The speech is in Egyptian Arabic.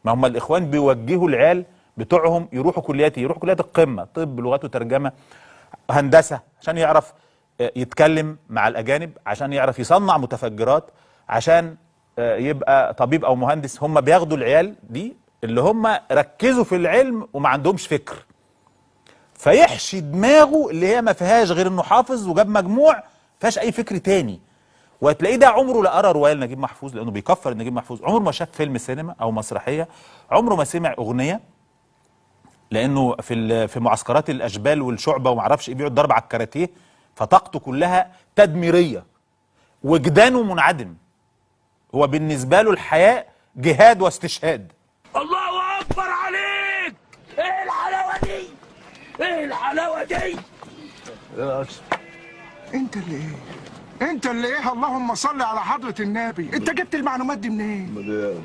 ما هم الاخوان بيوجهوا العيال بتوعهم يروحوا كليات إيه؟ يروحوا كليات القمه، طب، لغات وترجمه، هندسه، عشان يعرف يتكلم مع الاجانب، عشان يعرف يصنع متفجرات، عشان يبقى طبيب او مهندس. هم بياخدوا العيال دي اللي هم ركزوا في العلم وما عندهمش فكر، فيحشي دماغه اللي هي ما فيهاش غير انه حافظ وجاب مجموع، فيهاش اي فكر تاني. وهتلاقيه ده عمره لا قرا رواية لنجيب محفوظ لانه بيكفر نجيب محفوظ، عمره ما شاف فيلم سينما او مسرحيه، عمره ما سمع اغنيه، لانه في معسكرات الاشبال والشعبه وما اعرفش ايه بيقعد ضرب على الكاراتيه، فطاقته كلها تدميريه، وجدانه منعدم. هو بالنسبة له الحياة جهاد واستشهاد. الله اكبر عليك، ايه الحلاوة دي، ايه الحلاوة دي. انت اللي ايه؟ انت اللي ايه؟ اللهم صل على حضرة النبي، انت جبت المعلومات دي منين؟